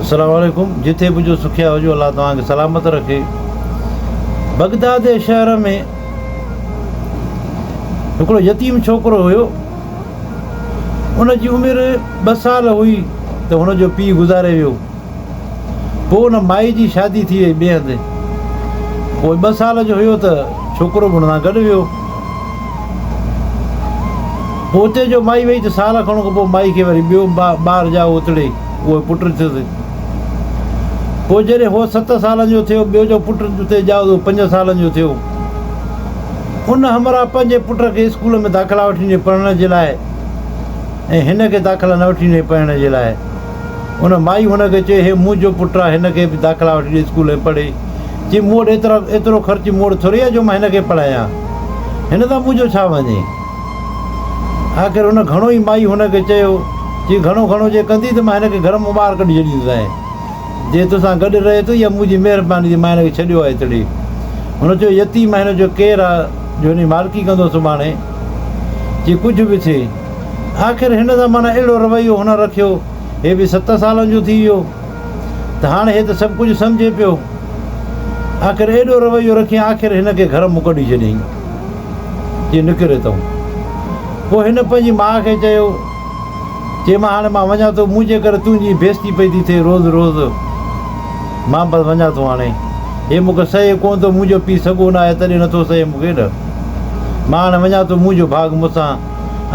السلام عليڪم جتي به هجو سکيا هجو الله توهان کي سلامت رکي بغداد جي شهر ۾ هڪڙو يتيم ڇوڪرو هيو ان جي عمر ٻه سال هئي ته هن جو پيء گذاري ويو پوء ان مائي جي شادي ٿي وئي ٻئي هنڌ. پوء ٻه سال جو هيو ته ڇوڪرو به هن سان گڏ ويو. پوء اتي جو مائي وئي ته سال کن کان پوء مائي کي وري ٻيو ٻار ڄائو اتڙي اهو پٽ ٿيس. پوء جڏهن هو ست سالن جو ٿيو ٻيو جو پٽ اتي ڄائو ته پنج سالن جو ٿيو. ان همراهه پنهنجي پٽ کي اسڪول ۾ داخلا وٺي ڏني پڙهڻ جي لاء ۽ هن کي داخلا نه وٺي ڏني پڙهڻ جي لاء. ان مائي هن کي چيو، هي منهنجو پٽ آهي، هن کي به داخلا وٺي ڏي اسڪول ۾ پڙهي. چي، مون وٽ ايترا ايترو خرچ مون وٽ ٿوري آهي جو مان هن کي پڙهايان. هن سان منهنجو ڇا وڃي؟ آخر هن گهڻو ئي مائي هن کي چيو، چي، گهڻو گهڻو جي ڪندي ته مان هن کي گهر مان ٻاهر ڪڍي ڇڏيندوسانء. جي توسان گڏ رهي ٿو اها منهنجي مهرباني ٿي مان هن کي ڇڏيو آهي تڙي. هن چيو، يتيم آهي هن جو ڪير آهي جو هن جي مالڪي ڪندو سڀاڻي؟ چي، ڪجهه به ٿئي. آخر هن سان معنيٰ اهڙو رويو هن رکيو، هي به ست سالن جو ٿي ويو ته هاڻ هي ته سڀ ڪجهه سمجهي پيو. آخر ايڏو رويو رکي آخر هن کي گهر مون ڪڍي ڇڏيائين. چي نڪر هتئون. پوء هن پنهنجي ماء کي چيو، چي مان هاڻي مان وڃان ٿو، منهنجي ڪري تنهنجي بيستي پئي ٿي ٿئي روز روز. مان بس وڃان ٿو هاڻي. هي مون کي سهي ڪونه ٿو، منهنجو پيء سڳو نه آهي تڏهن نٿو سهي مون کي نه. مان هاڻي وڃان ٿو، منهنجو ڀاڳ مون سان.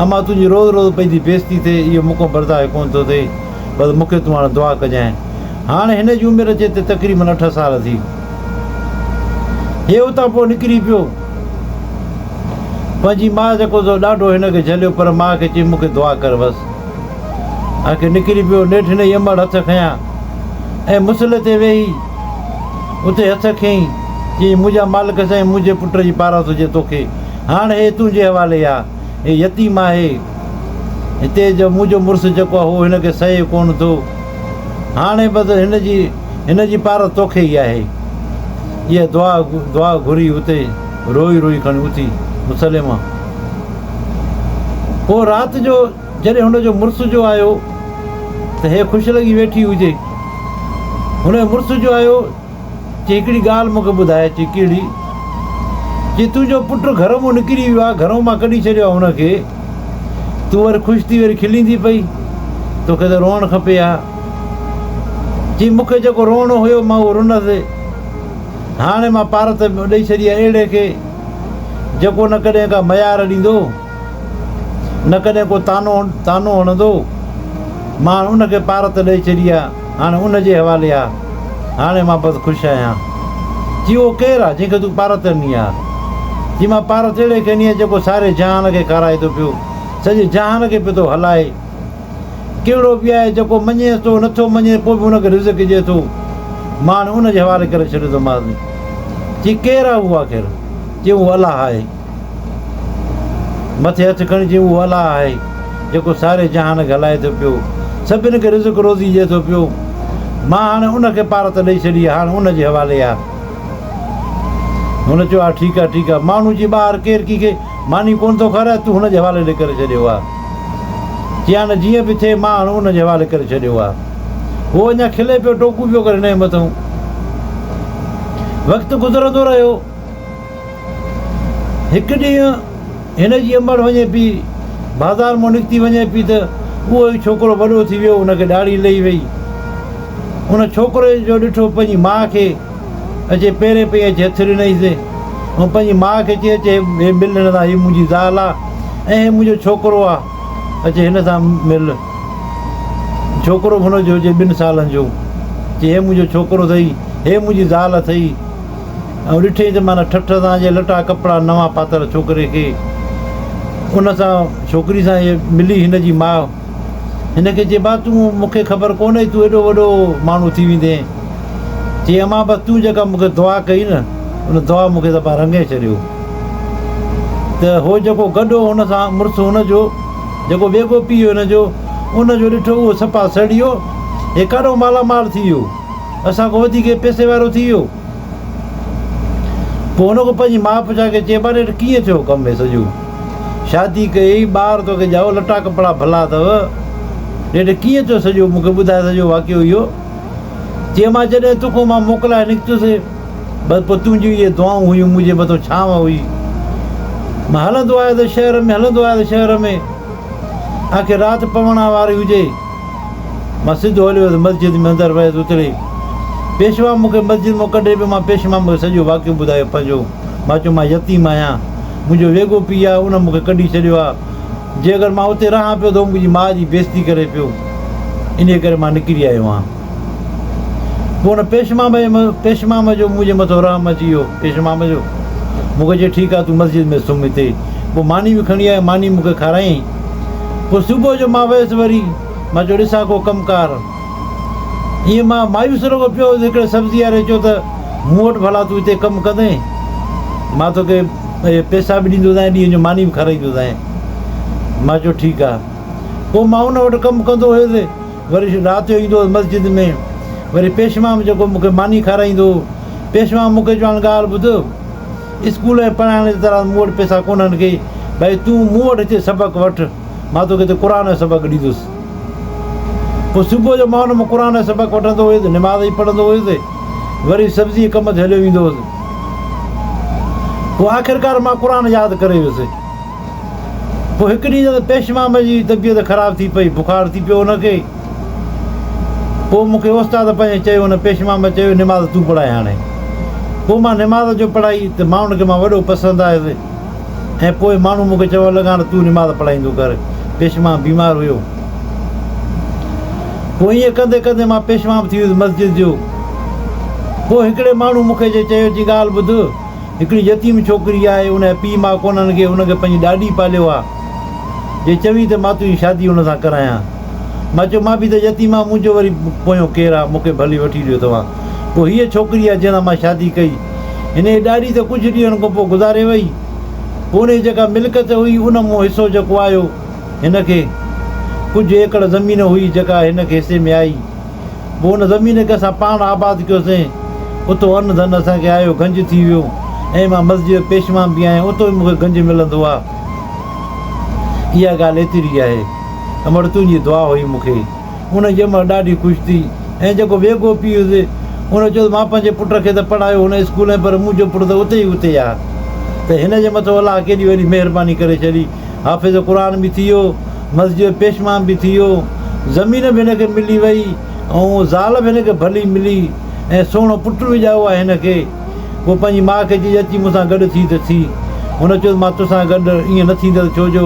امان تنهنجي روز روز پئي ٿي بيستي ٿئي اهو مون کان برداشت ڪونه ٿو ٿئي بس مون کي تون هاڻ دعا ڪجانء. هاڻ هن جي عمر اچي ته تقريبن اٺ سال ٿي. هي اتان پوء نڪري پيو. پنهنجي ماء جيڪو سو ڏاڍو هن کي جهليو پر ماء کي چيائين مون کي دعا ڪر بس. آخر نڪري پيو. نيٺ هن جي امڙ هٿ کنيا ۽ مصلي تي ويهي اتي هٿ کنيائين چيائين منهنجا مالڪ سائين منهنجي پٽ جي پارت هجي توکي. هاڻ هي تنهنجي حوالي آ. هي يتيم آهي. هتي جو منهنجو مڙس جيڪو آ، هو هن کي سهي ڪونه ٿو. هاڻي بس هن جي هن جي پارت توکي ئي آهي. اها دعا دعا گهري اتي روئي روئي کڻي اٿي مصلي مان. پوء رات جو جڏهن هن جو مڙس جو آيو ته هي خوش لڳي ويٺي هجي. هن جو مڙس جو آيو. چي هڪڙي ڳالهه مون کي ٻڌاء. چي ڪهڙي؟ چي تنهنجو پٽ گهر مون نڪري ويو آهي، گهرئون مان ڪڍي ڇڏيو آهي هن کي. تون وري خوش ٿي وري کلين ٿي پئي. توکي ته روئڻ کپي ها. چي مون کي جيڪو روئڻو هيو مان اهو رنس. هاڻي مان پارت ڏئي ڇڏي آهي اهڙي کي جيڪو نه ڪڏهن ڪا ميار ڏيندو. نه ڪڏهن ڪو طعنو طعنو هڻندو. مان ان کي پارت ڏئي ڇڏي آ، هاڻي ان جي حوالي آ. هاڻي مان بس خوش آهيان. چي اهو ڪير آ، جنهن کي تون پارت ڏني آ؟ چي مان پارت اهڙي کي ڏني آ، جيڪو ساري جهان کي کارائي ٿو پيو، سڄي جهان کي پيو ٿو هلائي. ڪهڙو به آهي، جيڪو مڃيس ٿو، نٿو مڃي، پوء به ان کي رزق ڏئي ٿو. مان هاڻي ان جي حوالي ڪري ڇڏيو ٿومانس. چي ڪير آ اهو آخر؟ چي اهو الله آهي. مٿي هٿ کڻي چيائين، اهو الله آهي، جيڪو ساري جهان کي هلائي ٿو پيو، سڀن کي رزق روزي ڏئي ٿو پيو. مان هاڻي ان کي پارت ڏئي ڇڏي آهي، هاڻي ان جي حوالي آهي. هن چيو، ها ٺيڪ آهي، ٺيڪ آهي. ماڻهو جي ٻاهر ڪير ڪنهن کي ماني ڪونه ٿو کارائي، تون هن جي حوالي ڏي ڪري ڇڏيو آهي. چيائين، هاڻي جيئن به ٿئي، مان هاڻي ان جي حوالي ڪري ڇڏيو آهي. هو اڃا کلي پيو، ٽوڪون پيو ڪري هن جي مٿئون. وقت گذرندو رهيو. هڪ ڏينهن هن جي امڙ وڃي پئي بازار مان نڪتي وڃي پئي ته اهو ئي ڇوڪرو وڏو ٿي ويو ان کي ڏاڙهي لهي وئي. ان ڇوڪري جو ڏٺو پنهنجي ماء کي اچي پيرين پئي اچي هٿ ڏنائينس ۽ پنهنجي ماء کي چئي اچي هي مل هن سان هي منهنجي زال آ ۽ هي منهنجو ڇوڪرو آ اچي هن سان مل. ڇوڪرو به هن جو هجي ٻن سالن جو چي هي منهنجو ڇوڪرو اٿئي هي منهنجي زال اٿئي. ۽ ڏٺئي ته معنيٰ ٺٺ سان جي لٽا ڪپڙا نوان پاتل ڇوڪري کي ان سان ڇوڪري سان هي ملي هن جي ماء هن کي چئي با تون مون کي خبر ڪونهي تون ايڏو وڏو ماڻهو ٿي ويندين چئي امان بس تون جيڪا مون کي دعا ڪئي نه ان دعا مون کي دفعا رنگي ڇڏيو ته هو جيڪو گڏ هو هن سان مڙس هن جو جيڪو ويڳو پيء هن جو ان جو ڏٺو اهو صفا سڙي ويو هي ڪاڏو مالا مال ٿي ويو اسان کان وڌيڪ هي پئسي وارو ٿي ويو. پوء هن کان پنهنجي ماء پڇا ڪئي، چي ابا نيٺ ڪيئن ٿيو ڪم هي سڄو؟ شادي ڪيئي، ٻار توکي ڄائو، لٽا ڪپڙا ڀلا اٿو، نيٺ ڪيئن ٿيو سڄو؟ مون کي ٻڌاء سڄو واقعو اهو. چي مان جڏهن توکان مان موڪلائي نڪتس، بس پوء تنهنجيون اهي دعائون هيون منهنجي مٿو ڇانو هئي. مان هلندو آيس شهر ۾، هلندو آيس شهر ۾، آخر رات پوڻ واري هجي، مان سڌو هليو ويس مسجد ۾ اندر ويس اتڙي پيشوا مون کي مسجد مان ڪڍي پيو، مان پيشوا مون کي سڄو واقعو ٻڌايو پنهنجو، مان چيو مان يتيم آهيان، منهنجو ويڳو پيء آهي ان مون کي ڪڍي ڇڏيو آهي، جي اگر مان اتي رهان پيو ته هو منهنجي ماء جي بيعزتي ڪري پيو، انهيء ڪري مان نڪري آيو آهيان. پوء ان پيشمام پيشمام جو منهنجي مٿو رحم اچي ويو، پيشمام جو مون کي چيو ٺيڪ آهي تون مسجد ۾ سمهه هتي. پوء ماني به کڻي آيو، ماني مون کي کارايائين. پوء صبح جو مان ويس وري، مان چيو ڏسان ڪو ڪم ڪار. ائين مان مايوس رڳو پيو هوس، هڪڙي سبزي واري چيو ته مون وٽ ڀلا تون هتي ڪم ڪندين، مان توکي اهي پئسا به ڏيندوسانء، ڏينهن جو ماني به کارائيندوسانء. مان چيو ٺيڪ آهي. پوء مان ان وٽ ڪم ڪندو هيس، وري رات جو ايندو هوس مسجد ۾، وري پيشمام جيڪو مون کي ماني کارائيندو هو. پيشمام مون کي چيو هاڻ ڳالهه ٻڌ، اسڪول ۾ پڙهائڻ جي طرح مون وٽ پئسا ڪونهن ڪي، ڀائي تون مون وٽ هتي سبق وٺ، مان توکي هتي قرآن جو سبق ڏيندس. پوء صبح جو مان ان مان قرآن جو سبق وٺندو هيس، نماز به پڙهندو هيس، وري سبزيء جي ڪم تي هليو ويندو هوس. پوء آخرڪار مان قرآن ياد ڪري ويس. پوء هڪ ڏينهن جڏهن پيشمام جي طبيعت خراب ٿي پئي، بخار ٿي پيو هن کي، پوء مون کي استاد پنهنجي چيو، هن پيشمام چيو نماز تون پڙهائي هاڻي. پوء مان نماز جو پڙهائي ته ماڻهن کي مان وڏو پسند آيس ۽ پوء ماڻهو مون کي چوڻ لڳا هاڻي تون نماز پڙهائيندو ڪر. پيشمام بيمار هيو. پوء ائين ڪندي ڪندي مان پيشمام ٿي ويس مسجد جو. پوء هڪڙي ماڻهو مون کي چي چيو چي ڳالهه ٻڌ، هڪڙي يتيم ڇوڪري آهي، ان جا پيء ماء ڪونهن ڪي، ان کي پنهنجي ڏاڏي پاليو آ. جي چوين ته مان تنهنجي شادي ان سان ڪرايان. مان چيو مان به ته يتيم آهيان، منهنجو وري پويون ڪير آ، مون کي ڀلي وٺي ڏيو توهان. پوء هيء ڇوڪري آ جنهن سان مان شادي ڪئي. هن جي ڏاڏي ته ڪجهه ڏينهن کان پوء گذاري وئي. پوء ان جي جيڪا ملڪيت هئي، ان مون حصو جيڪو آيو هن کي، ڪجهه ايڪڙ زمين هئي جيڪا هن کي حصي ۾ آئي. پوء ان زمين کي اسان پاڻ آباد ڪيوسين، اتو ان ڌن اسان کي آيو گنج ٿي ويو ۽ مان مسجد جو پيشمان به آهيان، اتو به مون کي گنج ملندو آ. اها ڳالهه ايتري آهي. امڙ تنهنجي دعا هئي مون کي. ان جي امڙ ڏاڍي خوش ٿي ۽ جيڪو ويڳو پيء هيس، ان چيو ته مان پنهنجي پٽ کي ته پڙهايو هن اسڪول ۾ پر منهنجو پٽ ته اتي ئي اتي آ ته هن جي مٿو الله ڪيڏي وڏي مهرباني ڪري ڇڏي. حافظ قرآن به ٿي ويو، مسجد جو پيشمام به ٿي ويو، زمين به هن کي ملي وئي ۽ زال به هن کي ڀلي ملي ۽ سهڻو پٽ به ڄائو آهي هن کي. پوء پنهنجي ماء کي چيائين اچي مون سان گڏ ٿي ته ٿي. هن چيو ته مان توسان گڏ ائين نه ٿيندس ڇو جو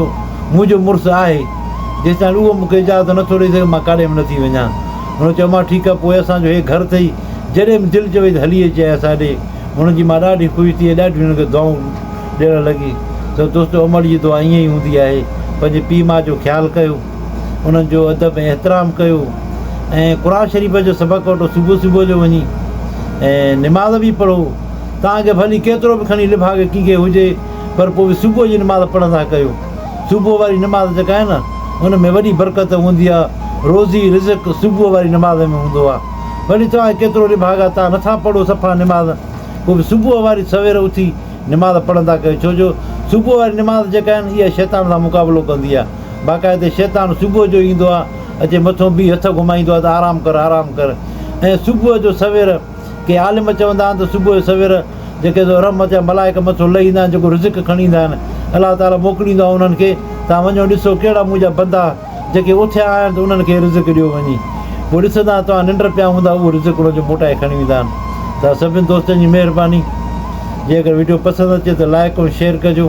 منهنجو مڙس آهي، جيستائين اهو مون کي اجازت نه ٿو ڏئي سگهي مان ڪاڏي به نه ٿي وڃان. هن چيو امان ٺيڪ آهي پوء اسان جو هي گهر اٿئي، جڏهن به دل چوئي ته هلي اچجانء اسان ڏي. هن جي ماء ڏاڍي خوش ٿي ۽ ڏاڍيون هن کي دعائون ڏيڻ لڳي ته دوستو امڙ جي دعا ائين ئي هوندي آهي، پنهنجي پيء ماء جو خيال ڪيو، انهن جو ادب ۽ احترام ڪيو ۽ قرآن شريف جو سبق وٺو صبح صبح جو وڃي ۽ نماز به پڙهو، توهان کي ڀلي ڪيترو به کڻي لڀاڳ ڪنهن کي هجي پر پوء به صبح جي نماز پڙهندا ڪيو، صبح واري نماز جيڪا آهي نه ان ۾ وڏي برڪت هوندي آهي، روزي رزق صبح واري نماز ۾ هوندو آهي، ڀلي توهان کي ڪيترو لڀاڳ آهي توهان نٿا پڙهو صفا نماز پوء به صبح واري سوير اٿي نماز پڙهندا ڪيو ڇو جو صبح واري نماز جيڪا آهي نه اها شيطان سان مقابلو ڪندي آهي باقاعدي شيطان صبح جو ايندو آهي اچي مٿو بيهي هٿ گهمائيندو آهي ته آرام ڪر آرام ڪر ۽ صبح جو سوير ڪي عالم چوندا آهن ته صبح جو سوير جيڪي سو رحمت جا ملائڪ مٿو لهي ايندا آهن جيڪو رزق کڻي ايندا آهن الله تعالي موڪليندو آهي انهن کي توهان وڃو ڏسو ڪهڙا منهنجا بندا جيڪي اٿيا آهن ته انهن کي رزق ڏيو وڃي. پوء ڏسندا توهان ننڊ پيا هوندا اهو رزق انهن جو موٽائي کڻي ويندا آهن. توهان سڀني دوستن جي مهرباني. جي اگر وڊيو پسند اچي ته لائيڪ ۽ شيئر ڪجو.